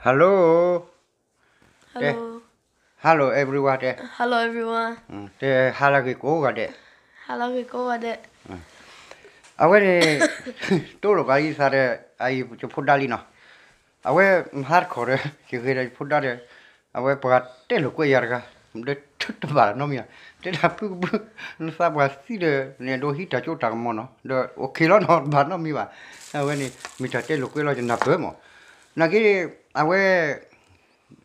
Hello, hello everyone တဲ, တဲဟါလၢအဂ့ၤကိးဂၤဒဲး, အဝဲန့ၣ် တိၢ်လိာ်ကၤအံၤသးဒီး အအံၤယဖိဒါလံနီၤ, အဝဲမဟါတခီဒီး ယဂ့ၤဒီးယဖိဒါဒီး အဝဲပှၤတဲလိာ်ကွဲယၤတဂၤ ဒီးထုတဘၣ်နီတမံၤဘၣ်, တဲဒၣ်ဖုကဖု နသးပှၢ်သံဒီး နအဲၣ်ဒိးဟံးတၢ်ကၠိတၢ်ကမီၤနီၤ ဒီးအိၣ်ခ့လီၤနီၤ တဘၣ်နီတမံၤဘၣ်, အဝဲန့ၣ် မ့ၢ်တၢ်တဲလိာ်ကွဲလီၤယနၢ်ပၢၢ်မး, နာ်က့ အဝဲ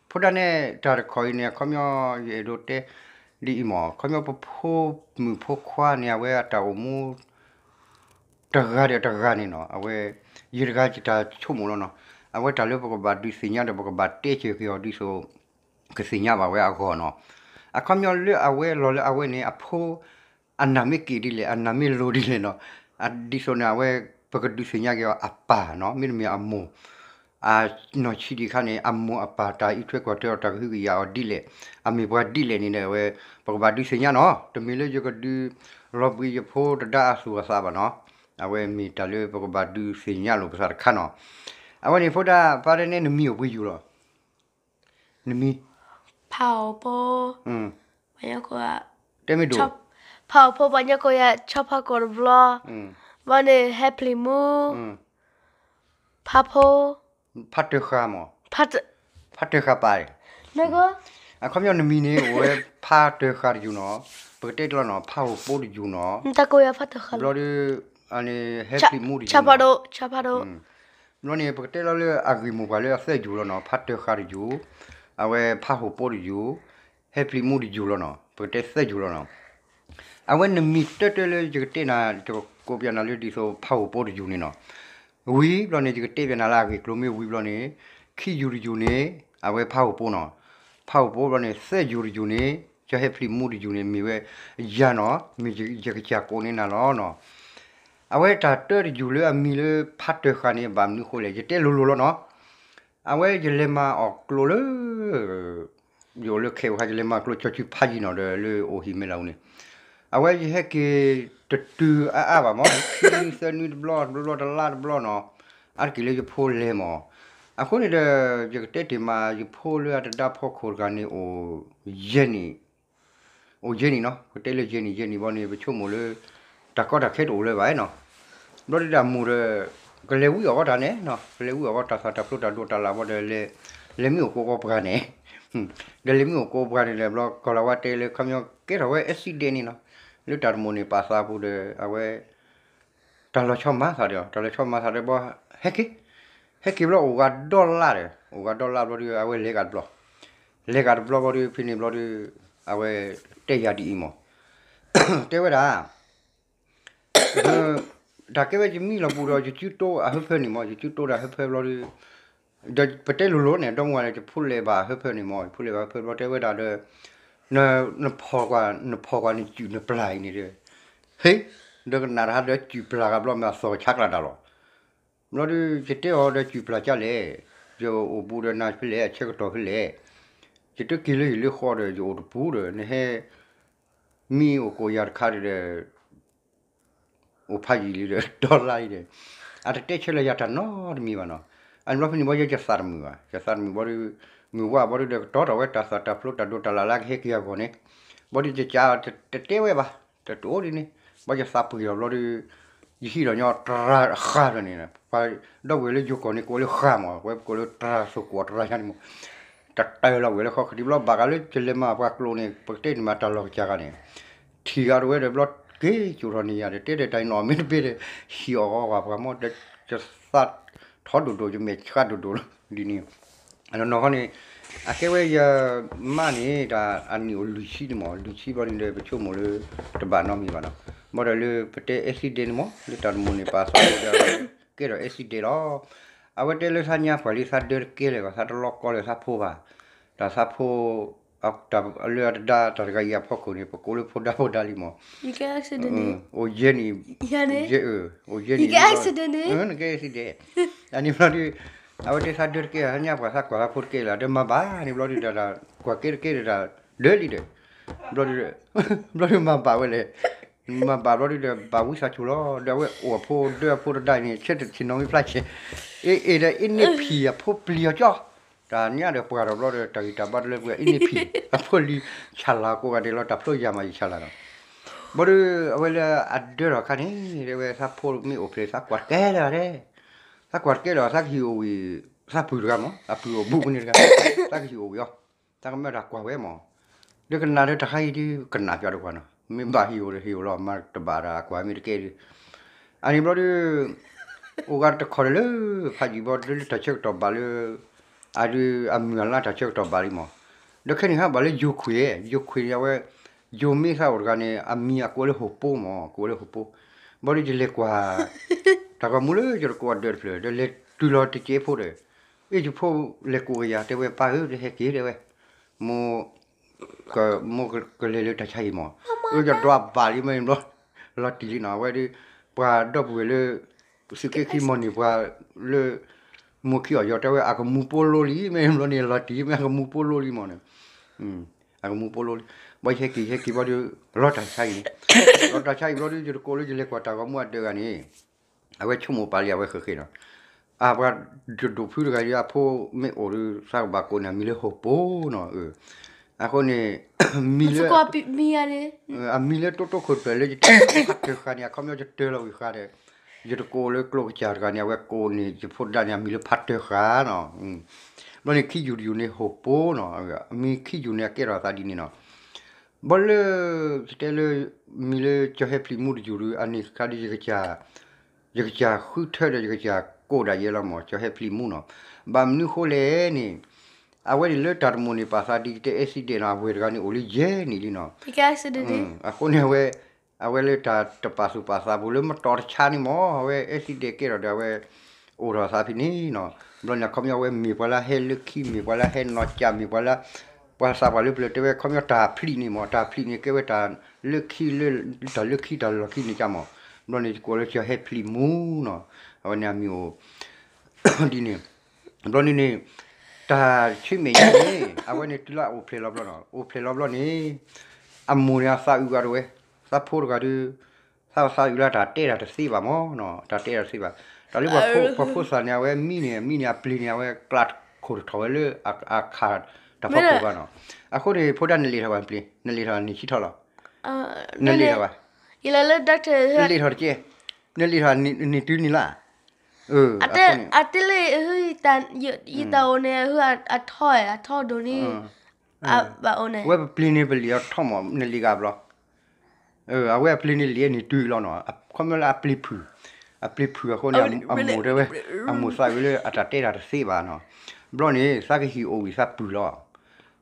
ဖိဒါနဲၣ်တၢ်တခီအံၤန့ၣ် အခီပညီယအဲၣ်ဒိးတဲ ဒ်အံၤမး အခီပညီပဖိမုၣ်ဖိခွါန့ၣ် အဝဲအတၢ်အိၣ်မူ တဂၤဒီးတဂၤန့ၣ်နီၤ အဝဲ ယတဂၤယတၢ်ဆိကမိၣ်လီၤနီၤ, အဝဲတၢ်လၢပကဘၣ်ဒုးသ့ၣ်ညါဒီး ပကဘၣ်တဲက့ၤက့ၤအီၤဒ်သိး ကသ့ၣ်ညါဘၣ်ဝဲအဂီၢ်နီၤ, အခီပညီလၢအဝဲလီၤလၢအဝဲန့ၣ် အဖိ အနၢ်မ့ၢ်က့ၤဒ်လဲၣ် အနၢ်မ့ၢ်လိၤဒ်လဲၣ်နီၤ, ဒ်သိးန့ၣ် အဝဲ ပကဒုးသ့ၣ်ညါက့ၤအီၤအပၢ်နီၤ မ့တမ့ၢ်အမိၢ် အနီၢ်ဆံးဒံးခါန့ၣ် အမိၢ်အပၢ်တၢ်အံးထွဲကွၢ်ထွဲအီၤ တၢ်ကဟုကယာ်အီၤဒ်လဲၣ် အမ့ၢ်ပှၤဒ်လဲၣ်န့ၣ်ဒီး အဝဲ ပကဘၣ်ဒုးသ့ၣ်ညါနီၤ, တမ့ၢ်လၢယကဒုးလီၤဘှံးယဖိတဒါအသူၣ်အသးဘၣ်နီၤ, အဝဲမ့ၢ်တၢ်လၢပကဘၣ်ဒုးသ့ၣ်ညါလိာ်ပသးတခါနီၤ, အဝဲန့ၣ်ဖိဒါ ဖါတနဲၣ်နမံၤအိၣ်ပှဲၤယူၢ်လီၤ, နမံၤ ဖးဟီၣ်ဖိ တဲမ့ၢ်ဒိၣ် ဖးဟီၣ်ဖိပှၤညီကိးယၤ ဆီဖါကိၢ်တဘျီ, ဘျီန့ၣ် ဟဲဖျံးမူ, ဖးဖိ, ဖးတၢၢ်ဃာ်မး, ဖးတၢၢ်ဃာ်ပၢ်, အခီပညီနမံၤန့ၣ် အိၣ်ဝဲဖးတၢၢ်ဃာ်တယူၢ်နီၤ, ပကတဲတလီၤနီၤ ဖးဟီၣ်ဖိတယူၢ်နီၤ, ဘျီဒီး အန့ၣ် ဟဲဖျံးမူတယူၢ်, ဘျီန့ၣ် ပကတဲလီၤလၢအဂ့ၢ်မိၢ်ပှၢ်လၢအသၢယူၢ်လီၤနီၤ, ဖးတၢၢ်ဃာ်တယူၢ်, အဝဲဖးဟီၣ်ဖိတယူၢ်, ဟဲဖျံးမူတယူၢ်လီၤနီၤ, ပကတဲသၢယူၢ်လီၤနီၤ, အဝဲနမံၤတၢတၢလၢယကတဲနၤ ယကကိးပျးနၤလၢဒ်သိးဖးဟီၣ်ဖိတယူၢ်န့ၣ်နီၤ, ဝံၤဘျီန့ၣ် ယကတဲပျးနၤလၢအဂ့ၢ်ကျိၤမ့ၢ်ဝံၤဘျီန့ၣ်, ခံယူၢ်တယူၢ်န့ၣ် အဝဲဖးဟီၣ်ဖိနီၤ, ဖးဟီၣ်ဖိဘျီန့ၣ် သၢယူၢ်တယူၢ်န့ၣ် ကၠီဟဲဖျံးမူတယူၢ်န့ၣ် မ့ၢ်ဝဲယၤနီၤ, မ့ၢ်ယကစၢ်ကိးန့ၢ်နၤလီၤနီၤ, အဝဲတၢ်တၢတယူၢ်လၢအမံၤလၢဖးတၢၢ်ဃာ်န့ၣ် ဘၣ်မနုၤဃိလဲၣ် ယတဲလိၤလိၤလီၤနီၤ, အဝဲယလဲၤမၤအီၣ်ကျိၤလၢ ယအိၣ်လၢခဲအံၤခါ ယလဲၤမၤကျိၤ ကၠီၤစုဖးယံၤနီၤ ဒီးလၢအိၣ်ဟံၣ်မဲလၢအူန့ၣ်, အဝဲယဟဲက့ၤတတုၤအါအါဘၣ်မး ခံနွံသၢနွံတဘျီ တဘျီတလါတဘျီနီၤ, အါတက့ၢ်လၢယဖိလဲၤမး, အဃိန့ၣ်ဒီး ယကတဲတ့ၢ်မး ယဖိလၢအတဒါဖီခိၣ်တဂၤန့ၣ် အိၣ်ယဲၢ်နံၣ် အိၣ်ယဲၢ်နံၣ်နီၤ, ပတဲလၢယဲၢ်နံၣ် ယဲၢ်နံၣ်ဘီန့ၣ် ပဆိကမိၣ်လၢ တၢ်ကီတၢ်ခဲတအိၣ်လၢၤဘၣ်နီၤ, ဘျီဒုးဒီးအမိၢ်ဒီး ကလဲၤဝံအီၣ်ဝဲတၢ်န့ၣ်နီၤ, ကလဲၤဝံအီၣ်ဝဲတၢ်သၣ်တၢ်ဖျိတၢ်ဒိးတၢ်လၢ်ဘီဒီး လဲၤမ့ၢ်အိၣ်ကိးကီးပှၤန့ၣ်, ဒီးလဲၤမ့ၢ်အိၣ်ကိးပှၤန့ၣ်ဒီး ဘျီကီၤလၤဝါတဲလၢခီပညီကဲထီၣ်ဝဲ accident န့ၣ်နီၤ, လၢတၢ်တမိၣ်န့ၣ်ပာ်သးပူၤဒီး အဝဲ တၢ်လီၤဆီမၤသးဒီး တၢ်လီၤဆီမၤသးဒီးဘီ ဟဲက့ၤ, ဟဲက့ၤဘျီအိၣ်ဂၤဒီလါဒီး အိၣ်ဂၤဒီလါဘျီဒီး အဝဲလဲၤဂၤတဘျီ, လဲၤဂၤတဘျီဘျီဒီး ဖဲန့ၣ်ဘျီဒီး အဝဲတဲယၤဒ်အံၤမး, တဲဝဲဒၣ် တၢ်ကဲဝဲယမံလီၤပူၤဒီး ယစုတိအဟၢဖၢန့ၣ်မး ယစုတိဒီးအဟၢဖၢဘျီဒီး, ဒီးပတဲလိၤလိၤန့ၣ် ဒီမါဝၤန့ၣ် ယဖိလဲၤဘၣ်အဟၢဖၢန့ၣ်မး ယဖိလဲၤဘၣ်ဟၢဖၢဘျီတဲဝဲဒၣ်ဒီး, နဖီၣ်ကွၢ် နဖီၣ်ကွၢ်နစုၣ်နပျၢ်အံၤန့ၣ်ဒီး, ဟ့, ဒီးကနၣ်တဟါဒီးစုၣ်ပျၢ်ဂၤဘျီမ့ၢ်အသီၣ်ဆါကျၢ်တၢ်လီၤ. ဘျီဒီး ယတဲအီၤဒီးစုၣ်ပျၢ်ကလဲၣ်, ယအိၣ်ဘူးဒီးနၤဖဲလဲၣ် အဆၢကတီၢ်ဖဲလဲၣ်, ယတက့ၤလၢဟံၣ်လၢဃီဒီး ယအိၣ်တပူၤဒီး နဟဲ မံအိၣ်ကိးယၤတခါဒီး အိၣ်ဖးယံာ်လံဒီး ဒီလါလံဒီး, အတတဲဆၢလၢယၤတၢ်နီတမံၤဘၣ်နီၤ, အန့ၣ်ဘျီဖဲန့ၣ်ဘီယဲယသးတမုာ်ဘၣ် ယသးတမုာ်ဘီဒီး, မုၢ်ဝါဘီဒီး ကတီၤထီၣ်ဝဲတၢ်သၣ်တၢ်ဖျိတၢ်ဒိးတၢ်လၢ်လၢကဟဲက့ၤအဂီၢ်န့ၣ်, ဘီဒီးယကးတတဲဝဲဘၣ်, တတအိၣ်ဒ်န့ၣ်, ဘီယသးပှ့ၤလီၤဘျီဒီး, ယဟံးလီၤညီတရၤဃါလီၤန့ၣ်, ပှၤဒီပုၢ်ဝဲၢ်လၢယိၤကီၢ်န့ၣ် ကိးလၢဃါမး ဝဲကိးလၢတရၤသိၣ်ကွီၢ်တရၤညါန့ၣ်မး တတၢၢ်လီၤဝဲလၢဃီ ကဒံဘျီဘၣ်ဃးလၢယလဲၤမၤပှၤကျိာ်န့ၣ် ပကတဲန့ၣ်မးတၢ်လီၢ်ကစၢ်ဂၤန့ၣ်, ထံၣ်ဂၤတဝဲဒီးဘျီက့ၤစိာ်ထီၣ်န့ၢ်ယၤဒီး တဲဒီးတၢ်အံၤနီၣ်မ့ၢ်တဘ့ၣ်ဒီး ဟံၣ်အီၣ်ဂီၤဝဲပှၤမီၢ်ဒီး ယသးထီဒိၣ်ဒိၣ် ယမဲာ်ဆှးဒိၣ်ဒိၣ်လီၤဒ်န့ၣ်, အနီၢ်နီၢ်ဃီန့ၣ်, အကဲဝဲယမါန့ၣ် တၢ်အနံၣ်အိၣ်လွံၢ်ဆံန့ၣ်မး လွံၢ်ဆံဘျီန့ၣ်ဒီး ပဆိကမိၣ်လၢ တဘၣ်နီတမံၤဘၣ်နီၤ, ဘၣ်ဒီးလၢပတဲ accident န့ၣ်မး လၢတၢ်တမိၣ်န့ၣ် ပာ်သးဒီး ကဲထီၣ် accident လီၤ. အဝဲတဲလၢသးညါပှၢ်လံ သးဒၢတကဲလၢၤဘၣ် သးတလီကီလၢၤသးဖိဘၣ်, တၢ်သးဖိ လၢအတဒါတၢ်တဂၤအံၤအဖီခိၣ်န့ၣ် ပကိးလၢဖိဒါဖိဒါလံမး, အိၣ်ယဲၢ်နံၣ်, အိၣ်ယဲၢ်နံၣ်, နကဲ accident, အန့ၣ်ဘျီဒီး အဝဲတဲသးဒၢတကဲ သးညါပှၢ်သးကွၢ်သးဖိတကဲလၢၤ ဒီးမၤဘၣ်န့ၣ်ဘျီဒီး ကွၢ်ကဲတကဲဒီးတၢ်ဒၢလံဒီး, ဘျီဒီး, ဘျီဒီးမၤဘၣ်ဝဲလဲၣ်, မၤဘၣ်ဘျီဒီး ဘၣ်ဝံသးစူၤလီၤ ဒီးအဝဲအိၣ်အဖိဒၢအဖိတဒါအံၤန့ၣ် ဆၢတဆ့ၣ်နီၤမ့ၢ်ဖျါဆဲး, အ့ၣ်အ့ၣ်ဒီးအ့ၣ်န့ၢ်ဖံးအဖိပျံၤအီၤကၠီ တၢ်ညၣ်ဒီးပှၤဒီးဘျီဒီး တၢ်ဂံၢ်တၢ်ဘါတလၢပှဲၤအံၤန့ၣ်ဖံး အဖိလံၤဆၣ်လၤကိးဂၤဒဲးလီၤ တၢ်ဖျိယၤမးယဆၣ်လၤနီၤ. ဘၣ်ဒီး အဝဲလၢအဒၢထီၣ်အခါန့ၣ် တဲဝဲ သးဖိမ့ၢ်အိၣ်ဖျဲၣ် သးကွၢ်တကဲလၢၤဒဲး, သးကွၢ်တကဲလၢၤ သးကဟံၣ်အိၣ်ဝံၤ, သးပုၢ်တဂၤမး အပုၢ်အိၣ်ဘူးကန့ၣ်တဂၤ, သးကဟံၣ်အိၣ်ဝံၤအီၤ, သးကမၢတၢ်ကွၢ်ဝဲမး, ဒီးကနၣ်ဒီးတၢ်ခါအံၤဒုး ကနၣ်ပျီဒီးကွၢ်နီၤ မ့ၢ်ဘၣ်ဟံၣ်အိၣ်ဒီးဟံၣ်အိၣ်လီၤ မၤတဘၣ်ဒီးအကွၢ်မ့ၢ်တကဲဒုး အန့ၣ်ဘျီဒီး အိၣ်ဂၤတခီဒီးလၢ ဖးယံာ်ဘျီဒီးလၢတၢ်ဆၢကတီၢ်ဘၣ်လၢ အဒုးအမုၢ်အလါတၢ်ဆၢကတီၢ်ဘၣ်လံမး, ဒီးခဲန့ၣ်ဟးဘၣ်လၢယိၤခွံၣ်, ယိၤခွံၣ်န့ၣ် အဝဲ ယိၤမ့ၢ်သးအိၣ်တဂၤန့ၣ် အမံၤအကိးလၢဟိၣ်ပိမး ကိးလၢဟိၣ်ပိ, ဘျီဒီးယလဲၤကွၢ် တၢ်ဂီၤမူလၢယတကိးအဒၢးတဖျၢၣ် ဒီးလဲၤတုၤလီၤတစဲးဖိဒီး အ့ၣ်ယဖိလဲၤကိးကယၤ တဲဝဲပၢ်ဧၢ တဟဲက့ၤတဲဝဲ, မိၢ် မိၢ်ကလဲၤလၢတၢ်ဆါဟံၣ်မး, အၢ ယဒွးဘၣ်လံမ့ၢ်ဘျီ, လီၤတံၢ်လံနီၤ အဝဲဒီး ပှၤဒီပုၢ်ဝဲၢ်လၢ သုးက့ခံမီၢ်န့ၣ် ပှၤလၢ မိၢ်ခံအီၤယီၤတဲဝဲ အကမူၤပိလိလံ မ့ၢ်ဘျီန့ၣ် လီၤတံၢ်လံ မ့ၢ်အကမူၤပိလိလံမးန့ၣ်, အကမူၤပိလိလံ, ဘၣ်ယဟဲက့ၤ ယဟဲက့ၤဘျီဒီး လီၤတၢ်ဆါဟံၣ်န့ၣ်, လီၤတၢ်ဆါဟံၣ်ဘျီဒီး ယတကိးလၢယလဲၤကွၢ်တၢ်ဂီၤမူအဒၢးဂၤန့ၣ် အဝဲဆိကမိၣ်ပာ်လံအဝဲဃဲၤဃဲၤနီၤ, အပှၤတဒိၣ်ဖုတဂၤဒီး အဖိမ့ၢ်အိၣ်ဒီး သးကဘၣ်ကိးန့ၢ်အမံၤလၢဟိၣ်ပိနီၤ, အဃိန့ၣ် မံၤလၢ အမံၤလၢတိတိခိၣ်တဖျၢၣ်လၢယတဲဖးတၢၢ်ဃာ်န့ၣ် အခီပညီယတၢလီၤဝံၤဃာ်ဒီး ယတကိးလၢကျိကစၢ်တဂၤန့ၣ် အဝဲကိးန့ၢ်ယဖိဒၣ်န့ၣ် အမံၤလၢဖးတၢၢ်ဃာ်နီၤ, ဘျီန့ၣ်ခံယူၤတယူၤန့ၣ်ဟိၣ်ပိနီၤ, အမံၤခံယူၤန့ၣ် အကဲထီၣ်အသးဒ်န့ၣ်နီၤ, ဘၣ်လၢ ယတဲလၢ မံၤလၢကၠီၤဟဲဖျံးမူတယူၤဒီး အန့ၣ်ခါဒီး ယကစၢ်ဃုထၢဒီး ယကစၢ်ကိးဒၣ်ယဲလီၤမး ကၠီၤဟဲဖျံးမူနီၤ, ဘၣ်မနုၤဃိလဲၣ်န့ၣ် အဝဲန့ၣ်လၢတၢ်တမိၣ်န့ၣ် ပာ်သးဒ်ယတဲ accident နီၤ အဝဲၢ်တဂၤန့ၣ်အိၣ်လၢယဲၢ်နံၣ်လံနီၤ, အဃိန့ၣ်အဝဲ အဝဲလၢတၢ်တပာ်သူၣ်ပာ်သးပူၤလၢမတီၤတဆါန့ၣ်မး အဝဲ accident ကဲထီၣ်ဒီးအဝဲ အိၣ်ထီၣ်သးဖဲန့ၣ်နီၤ, ဘျီန့ၣ် အခီပညီအဝဲမ့ၢ်ပှၤလၢဟဲလၢခံ မ့ၢ်ပှၤလၢဟဲနီၢ်ကၠၢ် မ့ၢ်ပှၤလၢ ပှၤသးပှၢ်လၢပျၢၤတဲဝဲ အခီပညီတၢ်ဖျံးန့ၣ်မး တၢ်ဖျံးန့ၣ်ကဲဝဲတၢ်လၢခံလၢ တၢ်လၢခံတၢ်လီၢ်ခံန့ၣ်ကၢ်မး, ဘျီန့ၣ် ယကိးလၢကၠီၤဟဲဖျံးမူနီၤ, အဝဲန့ၣ်အမံၤအိၣ် ဒ်န့ၣ်, ဘျီန့ၣ်န့ၣ် တၢ်ဆၢမဲာ်ညါန့ၣ် အဝဲန့ၣ်တုၤလၢအအိၣ်ဖျဲၣ်လီၤဘျီနီၤ အိၣ်ဖျဲၣ်လီၤဘျီန့ၣ် အမိၢ်န့ၣ်အသးအုးဂၤတဝဲ, သးဖိတဂၤဒီး သးသးအုးလၢတၢ်တဲတၢ်တသ့ဘၣ်မးနီၤ တၢ်တဲတၢ်တသ့ဘၣ်, တၢ်လၢပှၤဖိသၣ်န့ၣ် အဝဲမံန့ၣ် မံန့ၣ်အပျ့ၤန့ၣ် အဝဲကျးခိၣ်တထီၣ်ဝဲလၢအခးတၢ်ဖီခိၣ်ဘၣ်နီၤ, အဃိန့ၣ် ဖိဒၣ်နလ့ၣ်ထီၣ်ဘၣ်ပျ့ၤ နလ့ၣ်ထီၣ်နံၣ်ဆံထီၣ်လီၤ, နလ့ၣ်ထီၣ်ဘၣ် နလ့ၣ်ထီၣ်တကဲ နလ့ၣ်ထီၣ်နံၣ်တုၤနံၣ်လါ, အဃိန့ၣ် အတဲလၢ ယတၢ်အိၣ်န့ၣ် အထီၣ်အထီၣ်ဒိၣ်န့ၣ် ဘၣ်အိၣ်န့ၣ် ဝဲပပျ့ၤန့ၣ်ပလံာ်အီၤထီၣ်မး နလံာ်ဂၤဘျီ, အဝဲအပျ့ၤန့ၣ်လံာ်န့ၣ်တုၤလီၤနီၤ ခီဖျိလၢအပျ့ၤဖုၣ်, အပျ့ၤဖုၣ်အဃိန့ၣ် အမိၢ်တဲဝဲ အမိၢ်သးဝဲလၢအတၢ်တဲတၢ်တသ့ဘၣ်နီၤ, ဘျီန့ၣ် သးကဟံၣ်အိၣ်ဝံၤသးပုၢ်လီၤ,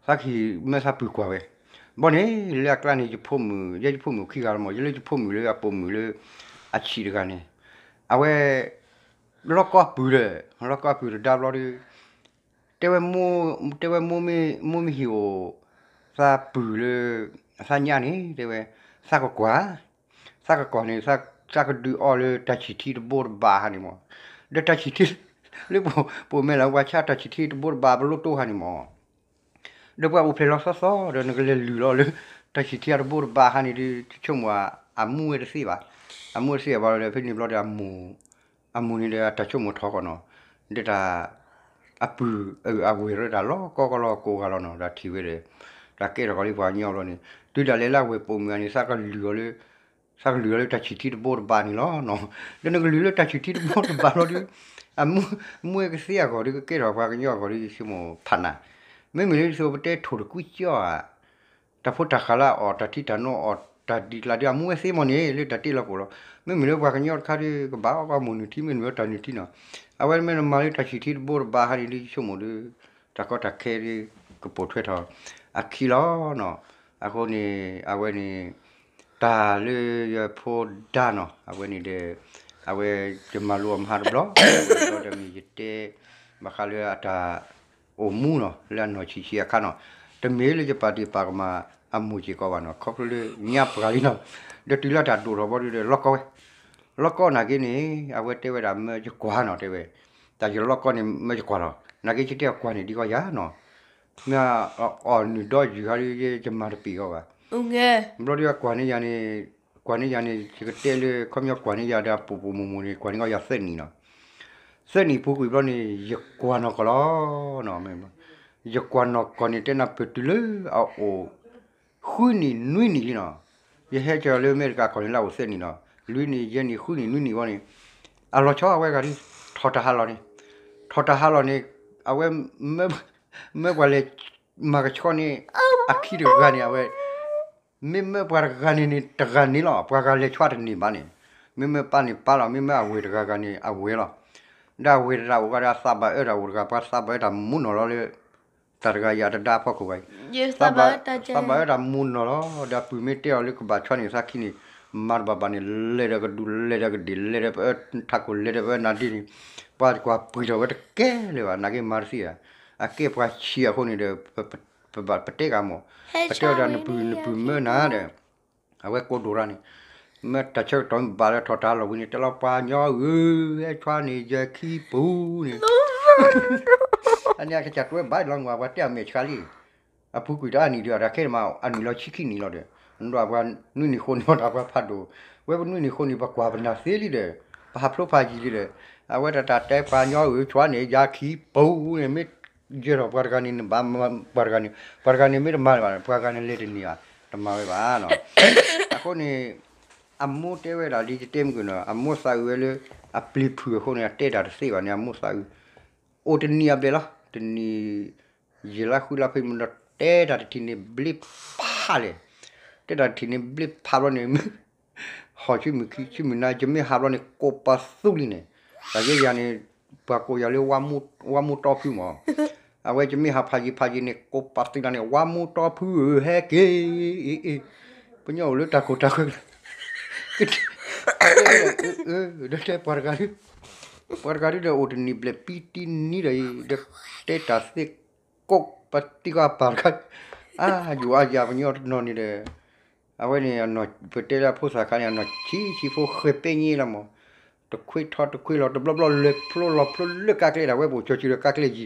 သးကဟံၣ်မၢသးပုၢ်ကွၢ်ဝဲ, ဘျီန့ၣ် လၢအကျါန့ၣ် ယဖိမုၣ် ယဲယဖိမုၣ်ခံဂၤလီၤမး ယလၢယဖိမုၣ်လၢအပိာ်မုၣ်လၢ အဆံးတဂၤန့ၣ်, အဝဲ လီၢ်ကီၢ်ပုၢ်ဒီး လီၢ်ကီၢ်ပုၢ်တဒါဘျီဒီး တဲဝဲ တဲဝဲ မိၢ်မ့ၢ်ဟံၣ်အိၣ် သးပုၢ်လၢ သးညါန့ၣ် တဲဝဲ သးကကွၢ် သးကကွၢ်န့ၣ် သးကဒုးအီၣ်လၢတၢ်ဆံၣ်ထံတဘိတဘၣ်ဟါန့ၣ်မး, ဒီးတၢ်ဆံၣ်ထံ လၢပမဲာ်လီၤ ပှၤဆါတၢ်ဆံၣ်ထံတဘိတဘၣ်ပလိၣ်တိၢ်ဟါန့ၣ်မး ဒီးပှၤအိၣ်ဖျဲၣ်လီၤသီသီ ဒီးနကလဲၤလုၢ်လီၤလၢ တၢ်ဆံၣ်ထံအတဘိတဘၣ်ဟါန့ၣ်ဒီး ဆိကမိၣ်အမူဝဲတသ့ဘၣ်, အမူဝဲတသ့ဘၣ်ဒီး ဖဲန့ၣ်ဘျီဒီး အမိၢ်န့ၣ်ဒီး အတၢ်ဆိကမိၣ်ထီၣ်ဃီနီၤ, ဒီးတၢ် အပုၢ်အဝဲၢ်ဒီးတၢ်လီၢ်ကီၢ်ကီၢ်လီၢ်ကိးဂၤလီၤနီၤ ဒီးထံၣ်ဝဲဒီး တၢ်ကဲထီၣ်ကီးလံပှၤကညီဘျီန့ၣ် တုၤဒၣ်လဲာ်လၢအဝဲၢ်ပိာ်မုၣ်ဂၤန့ၣ် သးကလုၢ်အီၤလၢ သးကလုၢ်အီၤလၢတၢ်ဆံၣ်ထံတဘိတဘၣ်န့ၣ်လီၤနီၤ, ဒီးနကလုၢ်လၢတၢ်ဆံၣ်ထံတဘိတဘၣ်လီၤဒီး အမူဝဲကသ့အဂီၢ်ဒီး ကကဲထီၣ်ပှၤကညီအဂီၢ်ဒီး ယဆိကမိၣ်ဖးနၤ, မ့မ့ၢ်လၢယဆိကမိၣ်ပတဲထိၣ်တကွံကၠီဧါ တၢ်ဖိတၢ်ဃာ်လၢအအီၣ်တၢ်ထံတၢ်နိအီၣ်တၢ်ဒ်ကျါဒီး အမူဝဲသ့မ့ၢ်န့ၣ် လၢတၢ်တ့လီၤပှီၢ်လီၤ, မ့မ့ၢ်လၢပှၤကညီတခါဒီး ကဘၣ်အီၣ်ပှၤမိၢ်နုာ်ထံ မ့မ့ၢ်လၢတၢ်နုာ်ထံနီၤ, အဝဲမ့ၢ်နမၤလၢတၢ်ဆံၣ်ထံတဘိတဘၣ်ဟါန့ၣ်ဒီး ယဆိကမိၣ်ဒီး တၢ်ကီတၢ်ခဲဒီး ကပိာ်ထွဲထီၣ်အခံလီၤနီၤ, အဃိန့ၣ် အဝဲန့ၣ် တၢ်လၢယဖိဒါနီၤ အဝဲန့ၣ်ဒီး အဝဲယမၤလိအီၤမဟါတဘျီ, ဒီးမ့ၢ်ယတဲ ဘၣ်ဃးလၢအတၢ် အိၣ်မူနီၤ လၢအနီၢ်ဆံးဆံးအခါနီၤ, တမ့ၢ်လၢယပာ်ဒ့ၣ်ပာ်ကမၣ်အမိၢ်စ့ၢ်ကီးဘၣ်နီၤ, ခီဖျိလၢညါပှၤလံနီၤ, ဒီးတုၤလၢတၢ်ဒိၣ်ထီၣ်ဘီဒုဒီး လီၢ်ကီၢ်ဝဲ, လီၢ်ကီၢ်နာ်က့န့ၣ် အဝဲတဲဝဲဒၣ်မၢယကွၢ်နီၤ တဲဝဲ, တၢ်ယလီၢ်ကီၢ်န့ၣ် မၢယကွၢ်လီၤ, နာ်က့ယတဲအီၤကွၢ်န့ၣ်ဒ်ကီးယၤနီၤ, မ့ၢ်အီၣ်နုာ်ဒီယုၢ်ဟါဒီး ယမၤတပ့ၤကီးဘၣ်, ဘျီဒီးအကွၢ်န့ၢ်ယၤန့ၣ် ကွၢ်န့ၢ်ယၤန့ၣ် ယကတဲလၢ ခီပညီကွၢ်န့ၢ်ယၤဒီးအပိာ်ပိာ်မုၣ်မုၣ်န့ၣ် ကွၢ်န့ၢ်ကီးယၤသၢနံၣ်နီၤ, သၢနံၣ်ပူၤကွံာ်ဘျီန့ၣ် ယကွၢ်နီၢ်ကီၢ်လီၤ. ယကွၢ်နီၢ်ကီၢ်န့ၣ် တဲနၢ်ပၢၢ်တုၤလၢအအိၣ် ဃုနံၣ်နွံနံၣ်လံနီၤ. ယဟဲကၢၤလၢအမဲရကၤကီၢ်န့ၣ် လၢအအိၣ်သၢနံၣ်နီၤ, လွံၢ်နံၣ် ယဲၢ်နံၣ် ဃုနံၣ် နွံနံၣ်ဝံၤန့ၣ် အလီၤဆီအဝဲဂၤဒုး ထီၣ်တၢ်ဟးလီၢ်န့ၣ်, ထီၣ်တၢ်ဟးလီၢ်န့ၣ် အဝဲ မၢပှၤလဲၤမၤကဆှီန့ၣ် အခံတဂၤန့ၣ် အဝဲ မ့မ့ၢ်ပှၤတဂၤန့ၣ်န့ၣ် တဂၤန့ၣ်လီၤ. ပှၤဂၤလဲၤဆှီတန့ၢ်ဘၣ်န့ၣ်, မ့မ့ၢ်ပၢ်န့ၣ်ပၢ်လီၤ, မ့မ့ၢ်အဝဲၢ်တဂၤဂၤန့ၣ် အဝဲၢ်လီၤ. ဒီးအဝဲၢ်တဂၤအိၣ်ဂၤဒီး အသးဘၣ်အၢတၢ်အိၣ်တဂၤ ပှၤသးဘၣ်အၢတၢ်မူနီၢ်လီၤလၢ တၢ်တဂၤယၤတဒါဖီခိၣ်ဘၣ်အံၤ, သးဘၣ်အၢတၢ်မူနီၢ်လီၤ. ဒီးပုၢ်မ့ၢ်တဲအီၤလၢကဘၣ်ဆှီန့ၣ် သးခံန့ၣ် မၤတဘၣ်ဘၣ်န့ၣ် လဲၤဒီးကဒူး လဲၤဒီးကဒ့ၣ် လဲၤဒီးပအၢထးခိၣ် လဲၤဒီးပအၢနါဒ့န့ၣ် ပှၤကွၢ်ပှံာ်ထီၣ်ဝဲတကဲလၢၤဘၣ် နာ်က့မၤတသ့ဘၣ်. အကဲပှၤဆံးအဃိန့ၣ်ဒီး ပဘၣ်ပတဲဂၤမး, ပတဲအီၤဒီး နပုၢ်မၢနၤဒီး အဝဲကိးဒိၣ်ရၣ်န့ၣ် မ့ၢ်တၢ်ဆၢကတီၢ်မ့ၢ်ဘၣ်လၢထီၣ်တၢ်လီၢ်ဝံၤန့ၣ် တဲလီၤပှၤညီဧၢ, ဟဲဆှီန့ၣ်ယခံပူၤန့ၣ်, အန့ၣ်အကစၢ်တွဲဘၣ်လီၤ ပှၤတဲအမဲာ်ဆှးလံ. အပူၤကွံာ်တၢ်အနံၣ်ဒီး တၢ်ခဲန့ၣ်မး အနံၣ်လီၤဆံခံနံၣ်လီၤဒီး နဒိၣ်ပှၤနွံနံၣ်ဃိနံၣ် တၢ်ပှၤဖးဒိၣ်, ဝဲပနွံနံၣ်ဃိနံၣ် ပကွၢ်ပနၢ်သ့လံဒီး ပဟးဖျိဖးယံၤလံဒီး အဝဲတၢ်တၢ်တဲပှၤညီဧၢ ဆှီန့ၣ်ယခံပူၤန့ၣ် မ့ၢ်ယဲၢ်ထီၣ်ပှၤတဂၤန့ၣ် နဘၣ်မၤပှၤတဂၤန့ၣ်, ပှၤတဂၤန့ၣ်မ့ၢ်တမၤဘၣ် ပှၤဂၤန့ၣ်လဲၤတန့ၢ်ဘၣ်, တမၤဝဲဘၣ်နီၤ. အဃိန့ၣ် အမိၢ်တဲဝဲဒၣ်လံ ယတဲမုၢ်ကနီၤ အမိၢ်သးအုးဝဲလၢ အပျံၤဖုၣ်အဃိန့ၣ် အတဲတၢ်တသ့ဘၣ်န့ၣ် အမိၢ်သးအုး, အိၣ်တနံၤအဘျဲၣ်လီၤ တနံၤ ယံာ်လါဃုလါဖဲမ့ၢ်ဒီး တဲတၢ်တထံၣ်န့ၣ်ဘျ့ဖးလဲၣ်, တဲတၢ်တထံၣ်န့ၣ်ဘျ့ဖးဘျီန့ၣ် ဟီၣ်ဆူမုၢ်ခံဆူမုၢ်နၤ ယမ့ၢ်ဟးဘျီန့ၣ် ကိးပသူလံန့ၣ်, တၢ်ယဲယၤန့ၣ် ပှၤကိးယၤလၢ ဝါမူတီဖုမး, အဝဲယမ့ၢ်ဟးဖးယံၤဖးယံၤန့ၣ် ကိးပသူလံန့ၣ် ဝါမူတီဖုဧၢ ဟဲက့ၤ, ပညီအိၣ်လၢတၢ်ကိၢ်တၢ်ဂီၤ ကတဲ, ဒီးတဲပှၤတဂၤဒုး, ပှၤတဂၤဒုးဒီးအိၣ်တနံၣ်ဘျဲၣ်ပံတံနံၤဒီး ဒီးတဲတၢ်သ့ကိးပသံကွၢ်ပာ်တခါ, အါယိၤအါယၤပညီတနီၤန့ၣ်ဒီး အဝဲန့ၣ် ပတဲလၢအဖိသၣ်ခါန့ၣ် အနီၢ်ဆံးဆံးဖိဃဲၤပဲည့လီၤမး, တခွ့ထီတခွ့လီၤ တဘျီဘျီလဲၤဖျိလီၤဖျိလၢကါကျဲဒၣ်ဝဲ ပအိၣ်ကၠီၤစုၤဒီးကါကျဲယံၤဒီး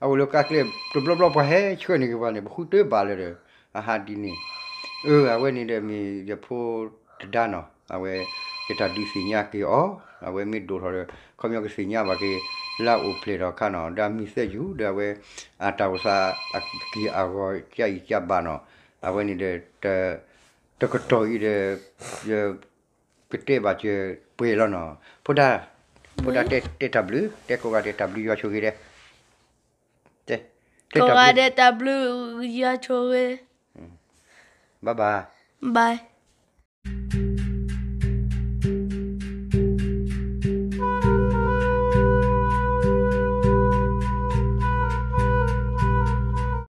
အအိၣ်လၢကါကျဲ တဘျီဘျီပှၤဟဲဆှၢန့ၢ်က့ၤပှၤန့ၣ် ပဃုတၢ်ဘၣ်လၢၤဒီး အဟးဒ်န့ၣ်, အဝဲန့ၣ်ဒီးမ့ၢ်ယဖိတဒါနီၤ အဝဲ ယတၢ်ဒုးသ့ၣ်ညါက့ၤအီၤ အဝဲမ့ၢ်ဒိၣ်ထီၣ်ဒီး ခီပညီကသ့ၣ်ညါဘၣ်က့ၤ လၢအအိၣ်ဖျဲၣ်ထီၣ်အခါနီၤ ဒီးအမံၤသၢယူၢ်ဒီးအဝဲ အတၢ်အိၣ်သးအက့ၢ်အဂီၤ ကၢ်အံၤကၢ်ဘၣ်နီၤ အဝဲန့ၣ်ဒီး တကတီၢ်အံၤဒီး ယကတဲဘၣ်စၢၤပှဲၤလီၤနီၤ ဖိဒါ, ဖိဒါတဲတၢ်ဘျုး တဲကိးဂၤဒဲးတၢ်ဘျုးယွၤဆိၣ်ဂ့ၤဒဲး, ကိးဂၤဒဲး တၢ်ဘျုးယွၤဆိၣ်ဂ့ၤ, bye bye, bye.